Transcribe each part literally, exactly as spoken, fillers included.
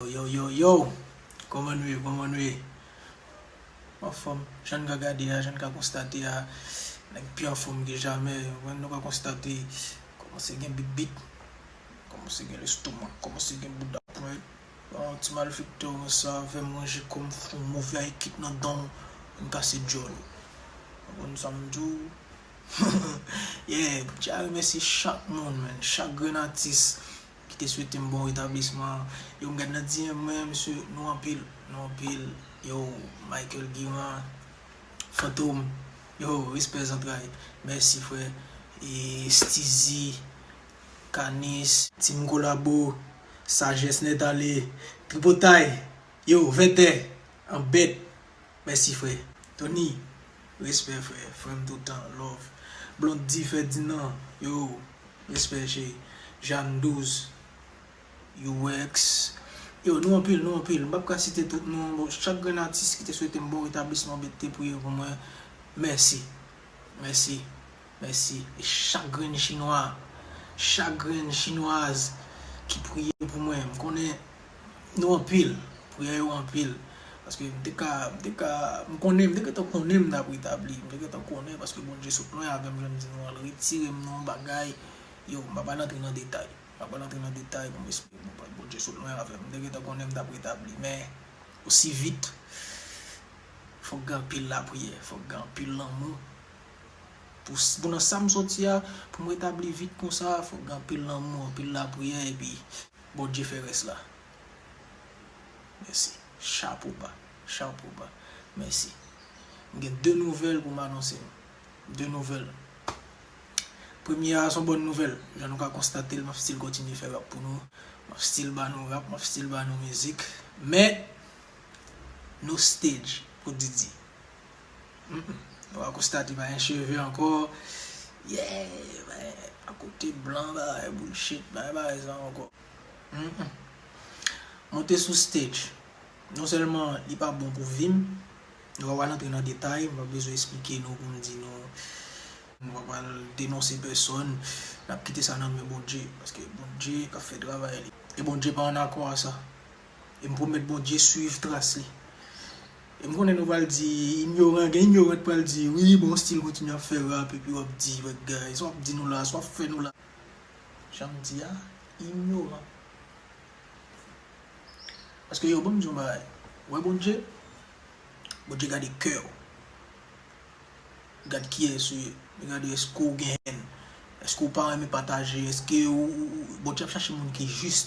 Yo, yo, yo, yo! Kòman nou ye? Kòman nou ye? Anfòm, jan n ka gade a, jan n ka konstate a, nèg pi anfòm ke jamè. Ou konprann, nou ka konstate, kòmanse gen bibit, kòmanse gen lestomak, kòmanse gen bouda pwent. Yon ti malfektè konsa, fè m ranje kò m, fout yon move ayekit nan dan w, vin kase djòl ou. Ou konprann sa m di w? Yeah, m tya remèsye chak moun, man, chak grenn atis ki te swete m bon retablisman. Yo, m gad nan D M mwen, mesye, nou anpil, nou anpil. Yo, Michael Guiran, Fantom, yo, respè zantray. Mèsi, frè. E Steezy, Kanis, Team Kolabo, Sajès Nèt Ale, Tripotay, yo, Vètè, Anbèt. Mèsi, frè. Tony, respè, frè. Frè m toutan, love. Blondy Ferdinand, yo, respè, cheri. Jeanne Douze, U X. Yo, nou anpil, nou anpil. M p ap ka site tout non. Bon, chak grenn atis ki te swete m bon retablisman, ki te priye pou mwen, mèsi. Mèsi. Mèsi. E chak grenn chinwa, chak grenn chinwaz ki priye pou mwen, m konnen nou anpil, priyè yo anpil. Paske m te ka, m te ka, m konnen, m te gentan konnen m t ap retabli, m te gentan konnen, paske Bondye sot lwen avè m, jan m di nou an, l retire m nan yon bagay. Yo, m pa pral antre nan detay, m pa pral antre nan detay pou m esplike nou, Bondye sot lwen avè m, m te gentan konnen m t ap retabli, men osi vit, fòk gen anpil lapriyè, fòk gen anpil lanmou. Pou, pou nan sa m soti a, pou m retabli vit konsa, fòk gen anpil lanmou, anpil lapriyè, epi Bondye fè rès la. Mèsi. Chapo ba. Chapo ba. Mèsi. M gen de nouvèl pou m anonse nou. De nouvèl. Premye a, se yon bòn nouvèl. Jan nou ka konstate l, m ap still kontinye fè rap pou nou. M ap still ba nou rap, m ap still ba nou mizik. Men, no stage pou Didi. Mm, mm. Nou a konstate pa gen cheve ankò. Yeah, men, akote blan, bagay bullshit, bagay, bagay sa ankò. Mm, mm. Monte sou stage. Non sèlman li pa bon pou vi m, nou pa pral antre nan detay, m pa bezwen esplike nou pou m di nou, nou pa pral denonse pèsòn, n ap kite sa nan men Bondye, paske Bondye k ap fè travay li. E Bondye pa ann akò a sa. E m pwomèt Bondye swiv tras li. E m konnen nou pral di, inyoran, gen inyoran k pral di, wi, bon, w still kontinye ap fè rap, epi w ap di, bagay, sa w ap di nou la, sa w ap fè nou la. Jan m di a, inyoran. Paske yo, ban m di yon bagay. Ou wè Bondye? Bondye gade kè w. Li gade kiyès ou ye. Li gade èske w gen hèn. Èske w pa renmen pataje. Èske ou, ou, ou, Bondye ap chache moun ki jis.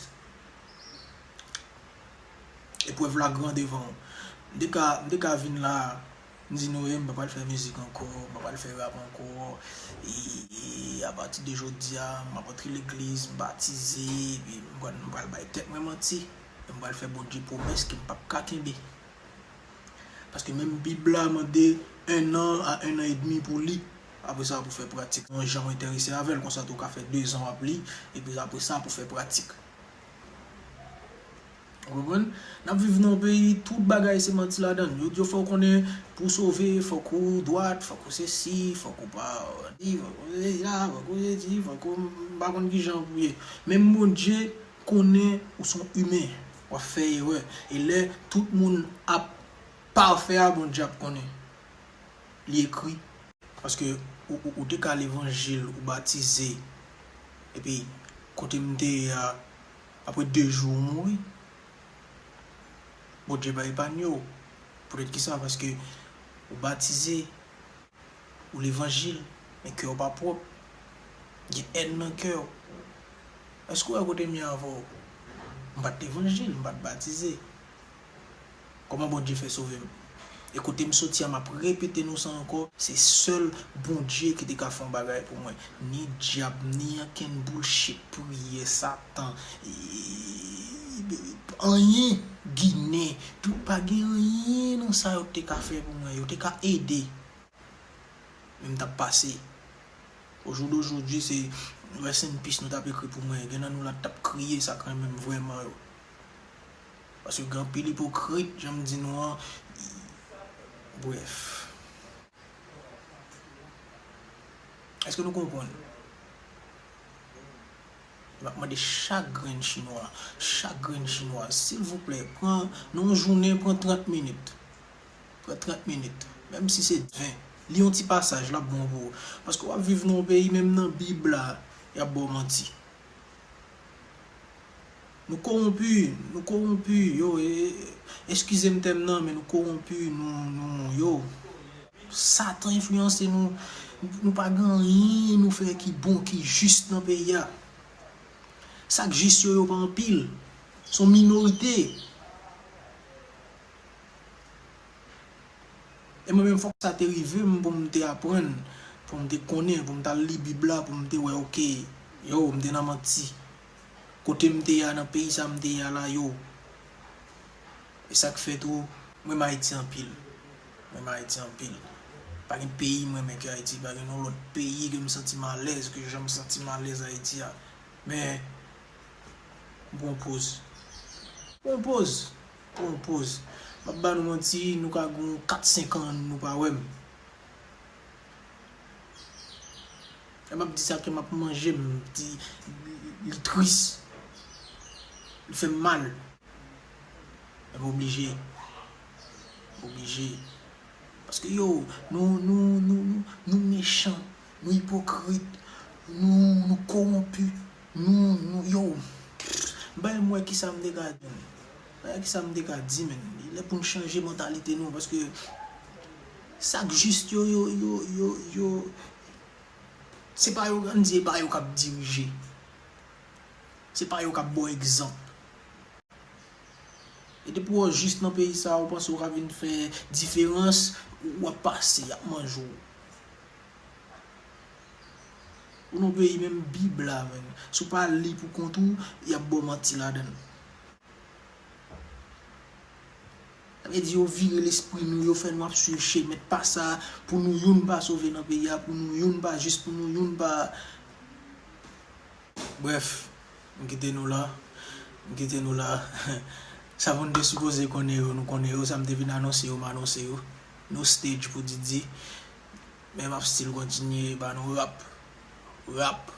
Eprèv la gran devan w. M te ka, m te ka vin la, m di nou, e, m pa pral fè mizik ankò, m pa pral fè rap ankò. E, e, apati de jodi a, m ap antre legliz, m batize, epi m pral, m pral bay tèt mwen manti. E m pral fè Bondye pwomès ke m p ap ka kenbe. Paske menm Bib la mande un an a un an et demi pou li. Apre sa, pou fè pratik. Yon jan w enterese avè l, konsa tou w ka fè de zan w ap li, epi apre sa, pou fè pratik. Ou konprann? N ap viv nan yon peyi, tout bagay se manti ladan l. Yo di w fò w konnen, pou w sove, fòk ou dwat, fòk ou sesi, fòk ou pa, fòk ou sesi la, fòk ou sesi, fòk ou, m pa konn kijan pou ye. Menm Bondye konnen ou se yon imen, w ap fè erè. E lè tout moun ap pafè a, Bondye ap konnen. Li ekri. Paske ou, ou, ou te ka levanjil, ou batize. Epi, kote m te ye a, apre de jou, ou mouri. Bondye pa epanye w. Poutèt kisa? Paske ou batize, ou levanjil, men kè w pa pwòp. Gen hèn nan kè w. Èske w wè kote m ye avè w? M pa t levanjil, m pa t batize. Kòman Bondye fè sove m? E kote m soti a, m ap repete nou sa ankò, se sèl Bondye ki te ka fè yon bagay pou mwen. Ni dyab, ni ankenn bullshit, priyè, Satan, e, anyen, Ginen, tout, pa gen anyen nan sa yo te ka fè pou mwen. Yo te ka ede. Men m t ap pase. Au jour d'aujourd'hui, se rest in peace nou t ap ekri pou mwen. Gen nan nou la t ap kriye sa k renmen m vrèman yo. Paske gen anpil ipokrit, jan m di nou an. Brèf. Èske nou konprann? M ap mande chak grenn chinwa, chak grenn chinwa, silvouplè, pran, nan yon jounen, pran trant minit. Pran trant minit. Menm si se ven. Li yon ti pasaj, l ap bon pou ou. Paske w ap viv nan yon peyi, menm nan Bib la, y ap ba w manti. Nou kowonpi, nou kowonpi, yo, e, e, eskize m tèm nan, men nou kowonpi, nou, nou, yo. Satan enfliyanse nou, nou pa gen anyen nou fè ki bon, ki jis nan peyi a. Sa k jis yo, yo pa anpil. Se yon minorite. E mwen menm, fòk sa te rive m pou m te aprann, pou m te konnen, pou m t al li Bib la, pou m te wè, oke, yo, m te nan manti. Kote m te ye a, nan peyi sa m te ye a la, yo. E sa k fè tou, m renmen Ayiti anpil. M renmen Ayiti anpil. Pa gen peyi m renmen ke Ayiti, pa gen yon lòt peyi ke m santi m alèz, ke jan m santi m alèz Ayiti a. Men, m pran poz. M pran poz. M pran poz. M ap ba nou manti, nou ka gen kat senk an, nou pa wè m. Lè m ap di sa ke m ap manje, m di, li tris. Li fè m mal. Men m oblije. M oblije. Paske yo, nou, nou, nou, nou, nou mechan, nou ipokrit, nou, nou kowonpi, nou, nou, yo. M pa menm wè kisa m te ka di, men. M pa wè kisa m te ka di, men. Li lè pou n chanje mantalite nou, paske sa k jis yo, yo, yo, yo, yo, se pa yo, ann di, e pa yo k ap dirije. Se pa yo k ap ba w egzanp. E depi w jis nan peyi sa a, ou panse w ka vin fè diferans, w ap pase, y ap manje w. Ou nan peyi menm Bib la, menm. Si w pa li pou kont ou, y ap ba w manti ladan l. Sa vle di yo vire lespri nou, yo fè nou ap swiv chemen pa sa, pou nou youn pa sove nan peyi a, pou nou youn pa jis, pou nou youn pa. Brèf, m kite nou la. M kite nou la. Sa moun te sipoze konnen yo, nou konnen yo. Sa m te vin anonse yo, m anonse yo. No stage pou Didi. Men m ap still kontinye ba nou rap. Rap.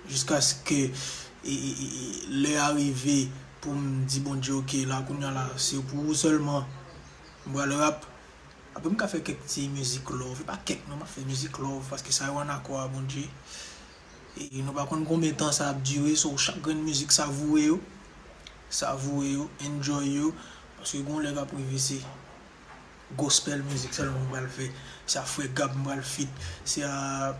Jiskaske, e, e, e, e, lè a rive pou m di Bondye, oke, la, kounye a la, se pou ou sèlman. M pral rap. Apre, m ka fè kèk ti mizik love. E pa kèk, non, m ap fè mizik love, paske sa yo ann akò a Bondye. E nou pa konn konbyen tan sa ap dire, so chak grenn mizik, savoure yo. Savoure yo, enjoy yo, paske gon lè k ap rive, se gospel mizik sèlman m pral fè. Se a Frè Gab m pral feat, se a,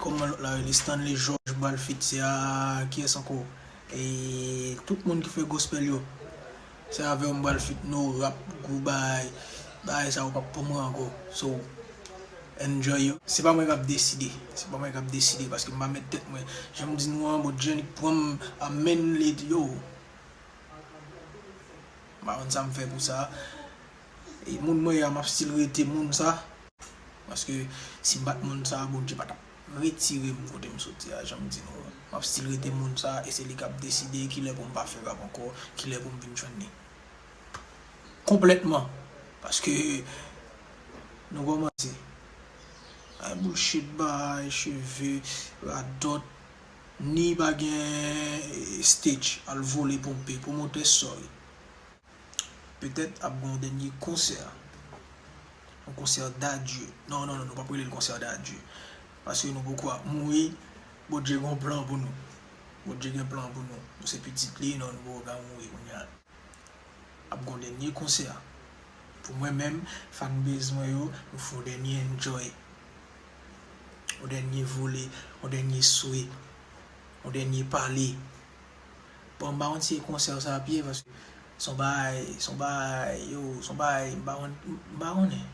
kòman lòt la rele, Stanley George m pral feat, se a kiyès ankò? E tout moun ki fè gospel yo. Se avè w m pral feat, no rap, gwo bagay. Bagay sa yo p ap pou mwen ankò. So, enjoy yo. Se pa mwen k ap deside. Se pa mwen k ap deside, paske m pa mèt tèt mwen. Jan m di nou an, Bondye annik pran m, amèn, li di yo. M pa konn sa m fè pou sa. E moun mwen ye a, m ap still rete moun sa. Paske si m pa t moun sa, Bondye pa t ap retire m kote m soti a, jan m di nou an. M ap still rete moun sa, e se li k ap deside kilè pou m pa fè rap ankò, kilè pou m vin jwenn li. Konplètman. Paske nou kòmanse. Ay, bullshit, bay cheve, radòt, ni pa gen, eh, stage, al vole ponpe, pwomotè, sorry. Petèt ap gen yon dènye konsè. Yon konsè d'adieu. Non, non, non, nou p ap rele l konsè d'adieu. Paske nou poko ap mouri. Bondye gen yon plan pou nou. Bondye gen plan pou nou. Nou se pitit li, non, nou poko ka mouri kounye a. Ap gen yon dènye konsè. Pou mwen menm, fanbase mwen yo, nou fè yon dènye enjoy. Yon dènye vole, yon dènye swe, yon dènye pale. Bon, m pa konn si e konsè sa ap ye, paske se yon bagay, se yon bagay, yo, se yon bagay, m pa konn, m pa konnen.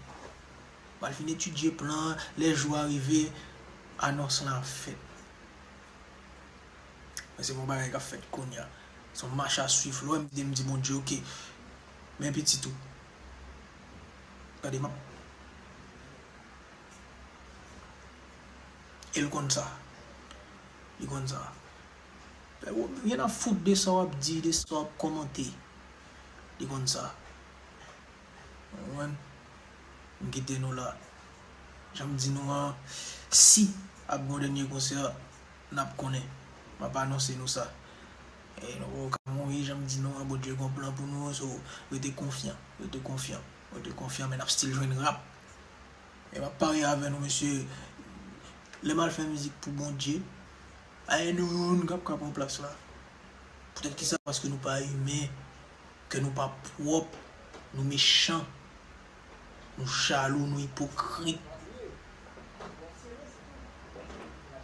M al fin etidye plan an, lè jou a rive, anons lan ap fèt. Men se pa yon bagay k ap fèt kounye a. Se yon mach a swiv. Lè w wè m di, m di Bondye, oke, men pitit ou. Gade, m ap E l konn sa. Li konn sa. Fè w, rien à foutre de sa w ap di, de sa w ap kòmante. Li konn sa. Ou konprann? M kite nou la. Jan m di nou an, si ap gen yon dènye konsè, n ap konnen. M ap anonse nou sa. E nou poko ka mouri, jan m di nou an, Bondye gon plan pou nou, so rete konfyan, rete konfyan, rete konfyan, men n ap still jwenn rap. E m ap parye avè nou, mesye, lè m al fè mizik pou Bondye, pa gen nou youn k ap ka pran plas la. Poutèt kisa? Paske nou pa imen, kè nou pa pwòp, nou mechan, nou jalou, nou ipokrit.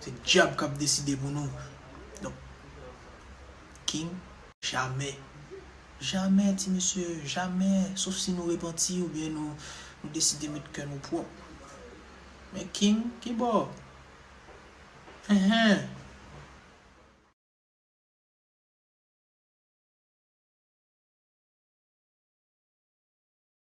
Se dyab k ap deside pou nou. Donk, King, jamè. Jamè, ti mesye, jamè. Sof si nou repanti oubyen nou, nou deside met kè nou pwòp. Men King, kibò? Enhen.